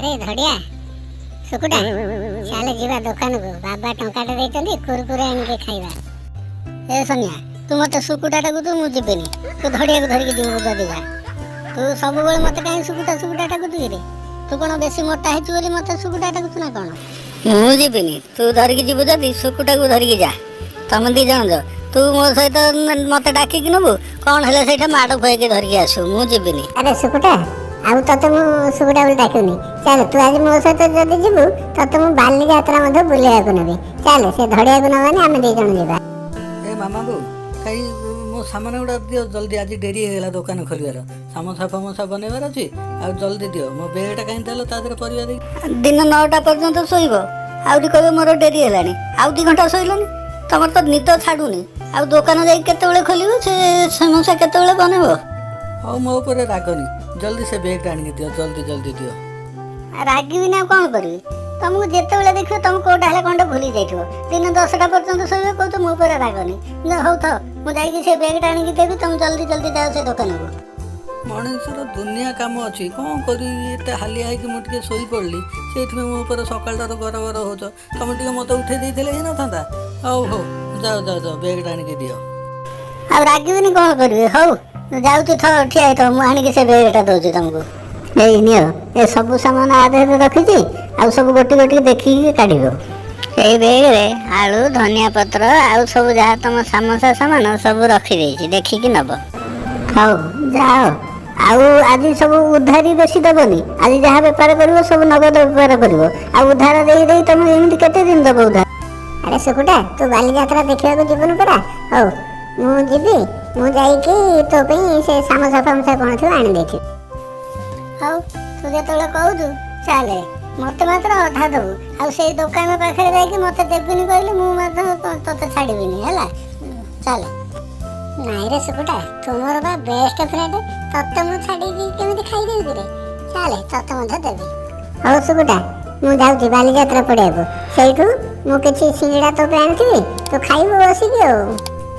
ଆରେ ଧଡ଼ିଆ, ଶୁକୁଟା, ଚାଲେ ଯିବା ଦୋକାନକୁ। ବାବା ଟଙ୍କାଟେ ଦେଇଛନ୍ତି, କୁରକୁରେ ଆଣିକି ଖାଇବା। ଏ ସନିଆ, ତୁ ମତେ ଶୁକୁଟା ଡାକୁଛୁ, ମୁଁ ଯିବିନି। ତୁ ଧଡ଼ିଆକୁ ଧରିକି ଯିବୁ ଯଦି ଯା। ତୁ ସବୁବେଳେ ମତେ କାହିଁ ଶୁକୁଟା ଶୁକୁଟା ଡାକୁଛୁ କିରେ? ତୁ କ'ଣ ବେଶୀ ମୋଟା ହେଇଛୁ ବୋଲି ମତେ ଶୁକୁଟା ଡାକୁଛୁ ନା କ'ଣ? ମୁଁ ଯିବିନି। ତୁ ଧରିକି ଯିବୁ ଯଦି ଶୁକୁଟାକୁ ଧରିକି ଯା। ତମେ ଦି ଜଣ ଯାଅ। ତୁ ମୋ ସହିତ ମତେ ଡାକିକି ନେବୁ, କ'ଣ ହେଲେ ସେଇଟା ମାଡ଼ ଖୁଆଇକି ଧରିକି ଆସିବୁ। ମୁଁ ଯିବିନି। ଆରେ ଶୁକୁଟା, ଆଉ ତତେ ମୁଁ ଶୁକୁଟା ବୋଲି ଡାକିବିନି। ଚାଲ, ତୁ ଆଜି ମୋ ସହିତ ଯଦି ଯିବୁ, ତତେ ମୁଁ ବାଲିଯାତ୍ରା ମଧ୍ୟ ବୁଲିବାକୁ ନେବି। ଚାଲ, ସେ ଧଡ଼ିଆକୁ ନେବାନି, ଆମେ ଦି ଜଣ ଯିବା। ଏ ମାମାକୁ କାଇଁ ମୋ ସାମାନ ଗୁଡ଼ା ଦିଅ ଜଲ୍ଦି। ଆଜି ଡେରି ହେଇଗଲା ଦୋକାନ ଖୋଲିବାର, ସାମୋସା ଫାମୋସା ବନେଇବାର ଅଛି। ଆଉ ଜଲ୍ଦି ଦିଅ। ମୋ ବେଗଟା କାହିଁ ଦେଲ ତା ଦେହରେ ପରିବା ଦେଇକି? ଦିନ 9ଟା ପର୍ଯ୍ୟନ୍ତ ଶୋଇବ, ଆହୁରି କହିବ ମୋର ଡେରି ହେଲାଣି। ଆଉ 2 ଘଣ୍ଟା ଶୋଇଲନି, ତମର ତ ନିଦ ଛାଡୁନି। ଆଉ ଦୋକାନ ଯାଇକି କେତେବେଳେ ଖୋଲିବ? ସେ ସମୋସା କେତେବେଳେ ବନେଇବ? ହଉ, ମୋ ଉପରେ ରାଗନି। ଜଲ୍ଦି ସେ ବେଗଟା ଆଣିକି ଦିଅ, ଜଲ୍ଦି ଜଲ୍ଦି ଦିଅ। ରାଗିବିନି ଆଉ କ'ଣ କରିବି? ତମକୁ ଯେତେବେଳେ ଦେଖିବ, ତମକୁ କୋଉଟା ହେଲେ କ'ଣଟା ଭୁଲି ଯାଇଥିବ। ଦିନ 10ଟା ପର୍ଯ୍ୟନ୍ତ ଶୋଇବ, କହୁଛ ମୋ ଉପରେ ରାଗନି। ନା, ହଉ ଥାଉ, ମୁଁ ଯାଇକି ସେ ବେଗଟା ଆଣିକି ଦେବି। ତମେ ଜଲ୍ଦି ଜଲ୍ଦି ଯାଅ ସେ ଦୋକାନକୁ। ମଣିଷର ଦୁନିଆ କାମ ଅଛି, କ'ଣ କରିବି? ଏତେ ହାଲିଆ ହେଇକି ମୁଁ ଟିକେ ଶୋଇପଡ଼ିଲି, ସେଇଥିପାଇଁ ମୋ ଉପରେ ସକାଳଟାରୁ ଗର ଗର ହେଉଛ। ତମେ ଟିକେ ମୋତେ ଉଠେଇ ଦେଇଥିଲେ ହେଇନଥାନ୍ତା? ହଉ ହଉ, ଯାଅ ଯାଅ ଯାଅ, ବେଗଟା ଆଣିକି ଦିଅ। ଆଉ ରାଗିବିନି କ'ଣ କରିବି? ହଉ, ଯାଉଛି। ଠିଆ ହେଇଥାଅ, ମୁଁ ଆଣିକି ସେ ବେଗଟା ଦଉଛି ତମକୁ। ଏଇ ନିଅ, ଏ ସବୁ ସାମାନ ଆ ଦେହରେ ରଖିଛି। ଆଉ ସବୁ ଗୋଟି ଗୋଟି ଦେଖିକି କାଢ଼ିବ। ଏଇ ବେଗରେ ଆଳୁ, ଧନିଆ ପତ୍ର ଆଉ ସବୁ ଯାହା ତମ ସାମୋସା ସାମାନ ସବୁ ରଖିଦେଇଛି, ଦେଖିକି ନବ। ହଉ ଯାଅ। ଆଉ ଆଜି ସବୁ ଉଧାରି ବେଶୀ ଦବନି। ଆଜି ଯାହା ବେପାର କରିବ, ସବୁ ନଗଦ ବେପାର କରିବ। ଆଉ ଉଧାର ଦେଇ ଦେଇ ତମେ ଏମିତି କେତେ ଦିନ ଦବ ଉଧାର? ଆରେ ଶୁକୁଟା, ତୁ ବାଲିଯାତ୍ରା ଦେଖିବାକୁ ଯିବୁନି ପରା? ହଉ, ମୁଁ ଯିବି। ମୁଁ ଯାଇକି ତୋ ପାଇଁ ସେ ସାମୋସା ଫାମୋସା କ'ଣ ଥିବ ଆଣି ଦେଇଥିବି। ହଉ, ତୁ ଯେତେବେଳେ କହୁଛୁ ଚାଲେ। ମତେ ମାତ୍ର ଅଧା ଦବୁ। ଆଉ ସେଇ ଦୋକାନ ପାଖରେ ଯାଇକି ମତେ ଦେବିନି କହିଲେ ମୁଁ ମଧ୍ୟ ତୋତେ ଛାଡ଼ିବିନି, ହେଲା? ଚାଲେ। ନାଇଁ ରେ ଶୁକୁଟା, ତୁ ମୋର ବା ବେଷ୍ଟ ଫ୍ରେଣ୍ଡ। ତତେ ମୁଁ ଛାଡ଼ିକି କେମିତି ଖାଇଦେବି କିରେ? ଚାଲେ, ତତେ ମଧ୍ୟ ଦେବି। ହଉ ଶୁକୁଟା, ମୁଁ ଯାଉଛି ବାଲିଯାତ୍ରା ପଡ଼ିଆକୁ। ସେଇଠୁ ମୁଁ କିଛି ସିଙ୍ଗଡ଼ା ତୋ ପାଇଁ ଆଣିଥିବି, ତୁ ଖାଇବୁ ବସିକି ଆଉ।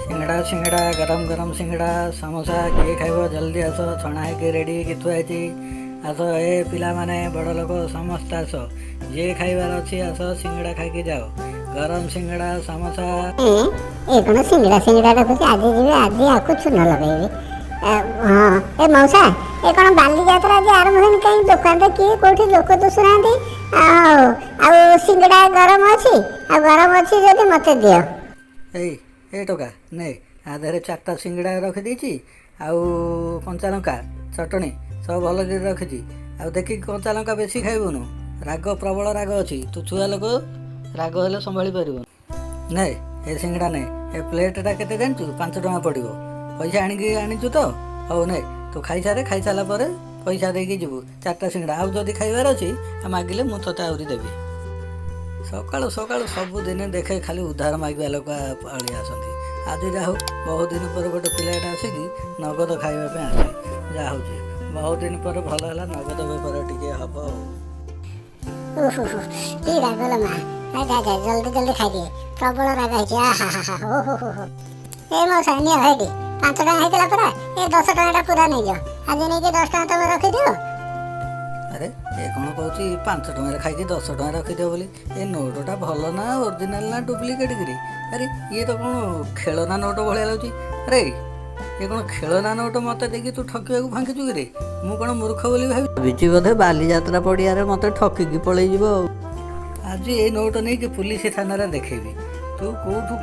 ସିଙ୍ଗଡ଼ା, ସିଙ୍ଗଡ଼ା, ଗରମ ଗରମ ସିଙ୍ଗଡ଼ା, ସମୋସା କିଏ ଖାଇବ? ଜଲ୍ଦି ଆସ, ଛଣା ହେଇକି ରେଡ଼ି ହେଇକି ଥୁଆ ହେଇଛି। ଆସ ଏ ପିଲାମାନେ, ବଡ଼ ଲୋକ ସମସ୍ତେ ଆସ। ଯିଏ ଖାଇବାର ଅଛି ଆସ, ସିଙ୍ଗଡ଼ା ଖାଇକି ଯାଅ। ଗରମ ସିଙ୍ଗଡ଼ା, ସମୋସା। ଏ ଏ କ'ଣ ସିଙ୍ଗଡ଼ା ସିଙ୍ଗଡ଼ା ରଖୁଛି? ଆଜି ଯିବି, ଆଜି ଆକୁ ଚୂନ ଲଗେଇବି। ହଁ, ଏ ମଉସା, ଏ କ'ଣ ବାଲିଯାତ୍ରା ଆଜି ଆରମ୍ଭ ହେଇନି? କାହିଁ ଦୋକାନରେ କିଏ କୋଉଠି ଲୋକ ଦିଶୁନାହାନ୍ତି। ଆଉ ଆଉ ସିଙ୍ଗଡ଼ା ଗରମ ଅଛି? ଆଉ ଗରମ ଅଛି ଯଦି ମୋତେ ଦିଅ। ଏଇ ଏ ଟୋକା, ନେ। ଆ ଦେହରେ ଚାରିଟା ସିଙ୍ଗଡ଼ା ରଖିଦେଇଛି ଆଉ କଞ୍ଚା ଲଙ୍କା ଚଟଣି ସବୁ ଭଲ କରି ରଖିଛି। ଆଉ ଦେଖିକି କଞ୍ଚା ଲଙ୍କା ବେଶୀ ଖାଇବୁନୁ, ରାଗ ପ୍ରବଳ ରାଗ ଅଛି। ତୁ ଛୁଆ ଲୋକ, ରାଗ ହେଲେ ସମ୍ଭାଳି ପାରିବୁନୁ। ନେ, ଏ ସିଙ୍ଗଡ଼ା ନେ। ଏ ପ୍ଲେଟ୍ଟା କେତେ ଜାଣିଛୁ? 5 ଟଙ୍କା ପଡ଼ିବ। ପଇସା ଆଣିକି ଆଣିଛୁ ତ? ହଉ ନେ, ତୁ ଖାଇସାରେ। ଖାଇସାରିଲା ପରେ ପଇସା ଦେଇକି ଯିବୁ। ଚାରିଟା ସିଙ୍ଗଡ଼ା। ଆଉ ଯଦି ଖାଇବାର ଅଛି ଆଉ ମାଗିଲେ ମୁଁ ତୋତେ ଆହୁରି ଦେବି। ସକାଳୁ ସକାଳୁ ସବୁଦିନ ଦେଖେ ଖାଲି ଉଧାର ମାଗିବା ଲୋକ ପଳେଇ ଆସନ୍ତି। ଆଜି ଯାହା ହଉ, ବହୁତ ଦିନ ପରେ ଗୋଟେ ପିଲାଟା ଆସିକି ନଗଦ ଖାଇବା ପାଇଁ ଆସେ। ଯାହା ହଉଛି, ବହୁତ ଦିନ ପରେ ଭଲ ହେଲା, ନଗଦ ବେପାର ଟିକେ ହବ ଆଉ। ଉଫ୍ ଉଫ୍, କି ରାଗ ଲୋ ମା! ଯା ଯା, ଜଲ୍ଦି ଜଲ୍ଦି ଖାଇଦିଏ। ପ୍ରବଳ ରାଗ ହେଇଛି। ଆ ହା ହା ହା, ହୋ ହୋ ହୋ ହୋ। ଏ ମଉସା, ନିଅ ହେଇଟି। 5 ଟଙ୍କା ହେଇଥିଲା ପରା, ଏ 10 ଟଙ୍କାଟା ପୁରା ନେଇଯାଅ। ଆଜି ନେଇକି 10 ଟଙ୍କା ତମେ ରଖିଦିଅ। ଆରେ, ଏ କ'ଣ କହୁଛି 5 ଟଙ୍କାରେ ଖାଇକି 10 ଟଙ୍କା ରଖିଦିଅ ବୋଲି? ଏ ନୋଟଟା ଭଲ ନା ଓରିଜିନାଲ ନା ଡୁପ୍ଲିକେଟ୍ କିରି? ଆରେ, ଇଏ ତ କ'ଣ ଖେଳନା ନୋଟ ଭଳିଆ ଲାଗୁଛି। ଆରେ, ଇଏ କ'ଣ ଖେଳନା ନୋଟ ମୋତେ ଦେଇକି ତୁ ଠକିବାକୁ ଫାଙ୍କିଛୁ କିରେ? ମୁଁ କ'ଣ ମୂର୍ଖ ବୋଲି ଭାବିଛି ବୋଧେ? ବାଲିଯାତ୍ରା ପଡ଼ିଆରେ ମୋତେ ଠକିକି ପଳେଇଯିବ। ଆଉ ଆଜି ଏଇ ନୋଟ ନେଇକି ପୁଲିସ ଥାନାରେ ଦେଖେଇବି। ତୁ କେଉଁଠୁ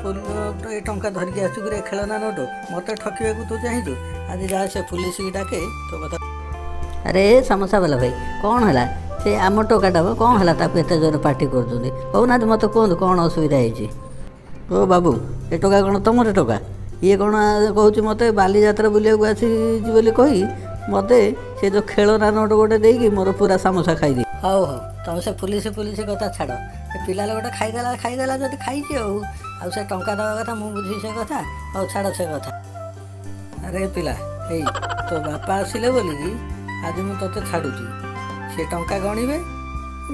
ଏ ଟଙ୍କା ଧରିକି ଆସିଛୁ କିରେ? ଖେଳନା ନୋଟ ମୋତେ ଠକିବାକୁ ତୁ ଚାହିଁଛୁ? ଆଜି ଯାହା ସେ ପୁଲିସକି ଡାକେ ତୋ କଥା। ଆରେ ସମୋସା ବାଲା ଭାଇ, କ'ଣ ହେଲା? ସେ ଆମ ଟୋକାଟା ବା, କ'ଣ ହେଲା ତାକୁ ଏତେ ଜୋରେ ପାଟି କରୁଛନ୍ତି? କହୁନାହାନ୍ତି, ମୋତେ କୁହନ୍ତୁ କ'ଣ ଅସୁବିଧା ହେଇଛି। ଓ ବାବୁ, ଏ ଟୋକା କ'ଣ ତମର ଟୋକା? ଇଏ କ'ଣ କହୁଛି ମୋତେ ବାଲିଯାତ୍ରା ବୁଲିବାକୁ ଆସିଛି ବୋଲି କହି ମୋତେ ସେ ଯେଉଁ ଖେଳନା ନୋଟ ଗୋଟେ ଦେଇକି ମୋର ପୁରା ସାମୋସା ଖାଇଦିଏ। ହଉ ହଉ, ତମେ ସେ ପୁଲିସ ପୁଲିସ କଥା ଛାଡ଼। ସେ ପିଲା ଲୋକଟା ଖାଇଦେଲା, ଖାଇଦେଲା ଯଦି ଖାଇଛି। ଆଉ ଆଉ ସେ ଟଙ୍କା ଦେବା କଥା ମୁଁ ବୁଝିବି ସେ କଥା। ହଉ, ଛାଡ଼ ସେ କଥା। ଆରେ ପିଲା, ଏଇ ତୋ ବାପା ଆସିଲେ ବୋଲିକି ଆଜି ମୁଁ ତୋତେ ଛାଡ଼ୁଛି। ସେ ଟଙ୍କା ଗଣିବେ,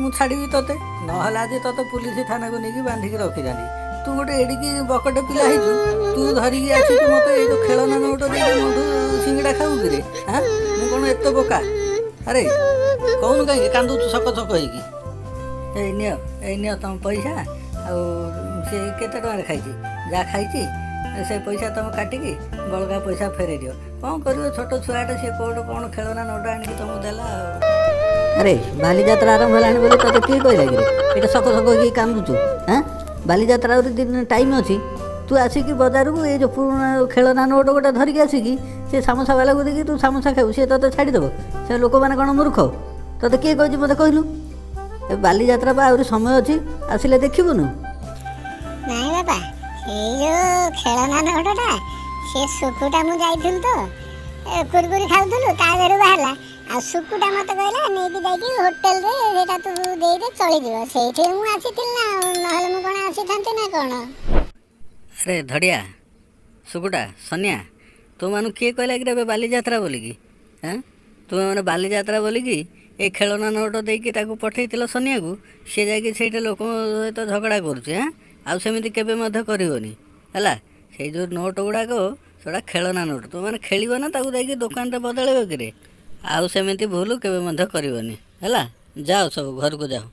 ମୁଁ ଛାଡ଼ିବି ତୋତେ। ନହେଲେ ଆଜି ତୋତେ ପୁଲିସ ଥାନାକୁ ନେଇକି ବାନ୍ଧିକି ରଖିଥାନ୍ତି। ତୁ ଗୋଟେ ଏଡ଼ିକି ବକଟେ ପିଲା ହେଇଛୁ, ତୁ ଧରିକି ଆସିଛୁ ମୋତେ ଏଇ ଯୋଉ ଖେଳନା ନୋଟ ଦେଇକି ମୋଠୁ ସିଙ୍ଗଡ଼ା ଖାଉ କିରେ? ହାଁ, ମୁଁ କ'ଣ ଏତେ ବୋକା? ଆରେ, କହୁନୁ କାହିଁକି କାନ୍ଦୁଛୁ ସକ ସକ ହେଇକି? ଏଇ ନିଅ, ଏଇ ନିଅ ତମ ପଇସା। ଆଉ ସେ କେତେ ଟଙ୍କାରେ ଖାଇଛି? ଯାହା ଖାଇଛି ସେ ପଇସା ତମେ କାଟିକି ବଳକା ପଇସା ଫେରେଇ ଦିଅ। କ'ଣ କରିବ, ଛୋଟ ଛୁଆଟା ସିଏ, କୋଉଠୁ କ'ଣ ଖେଳନା ନୋଟ ଆଣିକି ତମକୁ ଦେଲା। ଆଉ ଆରେ, ବାଲିଯାତ୍ରା ଆରମ୍ଭ ହେଲାଣି ବୋଲି ତୋତେ କିଏ କହିଲା କିରେ? ଏଇଟା ସକ ସକ ହେଇକି କାନ୍ଦୁଛୁ? ହାଁ, ବାଲିଯାତ୍ରା ଆହୁରି ଦିନ ଟାଇମ୍ ଅଛି। ତୁ ଆସିକି ବଜାରକୁ ଏଇ ଯେଉଁ ପୁରୁଣା ଖେଳନା ନୋଟ ଗୋଟେ ଧରିକି ଆସିକି ସେ ସାମୋସା ବାଲାକୁ ଦେଇକି ତୁ ସାମୋସା ଖାଇବୁ, ସେ ତୋତେ ଛାଡ଼ିଦେବ? ସେ ଲୋକମାନେ କ'ଣ ମୂର୍ଖ? ତୋତେ କିଏ କହିଛି ମୋତେ କହିଲୁ? ଏ ବାଲିଯାତ୍ରା ବା ଆହୁରି ସମୟ ଅଛି, ଆସିଲେ ଦେଖିବୁନୁ। ନାଇଁ ବାପା, ଏଇ ଯୋଉ ଖେଳନା ନୋଟଟା, ସେ ସୁକୁଟା ମୁଁ ଯାଇଥିଲୁ ତ କୁରକୁରି ଖାଉଥିଲୁ, ତା ଦେହରୁ ବାହାରିଲା। ଆଉ ସୁକୁଟା ମତେ କହିଲା, ନେଇକି ଯାଇକି ହୋଟେଲରେ ସେଇଟା ତୁ ଦେଇଦେ, ଚଳିଯିବ। ସେଇଠି ମୁଁ ଆସିଥିଲି ନା ଆଉ, ନହେଲେ ମୁଁ କ'ଣ ଆସିଥାନ୍ତି ନା କ'ଣ? ଆରେ ଧଡ଼ିଆ, ସୁକୁଟା, ସନିଆ, ତୁମମାନଙ୍କୁ କିଏ କହିଲା କି ଏବେ ବାଲିଯାତ୍ରା ବୋଲିକି? ହାଁ, ତୁମେମାନେ ବାଲିଯାତ୍ରା ବୋଲିକି ଏ ଖେଳନା ନୋଟ ଦେଇକି ତାକୁ ପଠେଇଥିଲ ସନିଆକୁ, ସିଏ ଯାଇକି ସେଇଠି ଲୋକଙ୍କ ସହିତ ଝଗଡ଼ା କରୁଛି। ହାଁ, ଆଉ ସେମିତି କେବେ ମଧ୍ୟ କରିବନି, ହେଲା? ସେଇ ଯେଉଁ ନୋଟ ଗୁଡ଼ାକ ସେଗୁଡ଼ା ଖେଳନା ନୋଟ। ତୁମେମାନେ ଖେଳିବ ନା ତାକୁ ଯାଇକି ଦୋକାନରେ ବଦଳେଇବ କିରେ? ଆଉ ସେମିତି ଭୁଲ କେବେ ମଧ୍ୟ କରିବନି, ହେଲା? ଯାଅ, ସବୁ ଘରକୁ ଯାଅ।